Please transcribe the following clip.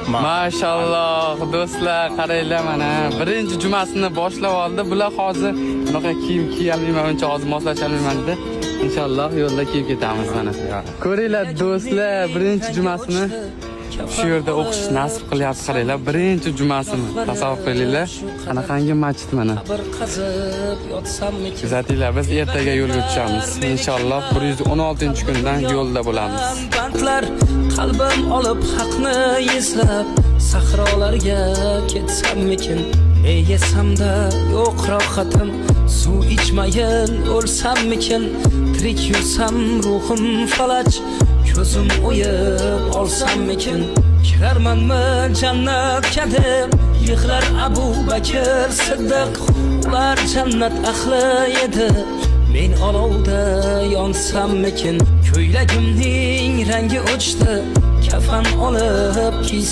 Mashalloh, do'stlar, qaranglar, mana birinchi jumasini boshlab oldi. Bular hozir bunaqa kiyim kiyolmayman, uncha hozir moslasholmayman dedi. Inshaalloh, yo'lda kiyib ketamiz mana. Ko'ringlar, do'stlar, birinchi jumasini shu yerda o'qish nasib qilyapti, qaranglar. Birinchi jumasini tasavvur qilinglar. Qanaqangi masjid mana. Bir qazib yotsammikin? Kuzatinglar, biz ertaga yo'lga tushamiz. Inshaalloh, 116-kundan yo'lda bo'lamiz. Bandlar qalbim olib haqni eslab sahrolarga ketsammikin? Ne yesamda yo'q rohatim, suv ichmayin o'lsammikin? Tirik yursam ruhim falaj, ko'zim o'yib olsammikin? Kirarmanmi jannatga deb yig'lar Abu Bakr Siddiq. Ular jannat ahli edi, men olovda yonsammikin? Ko'ylagimning rangi o'chdi, kafan olib kiysam.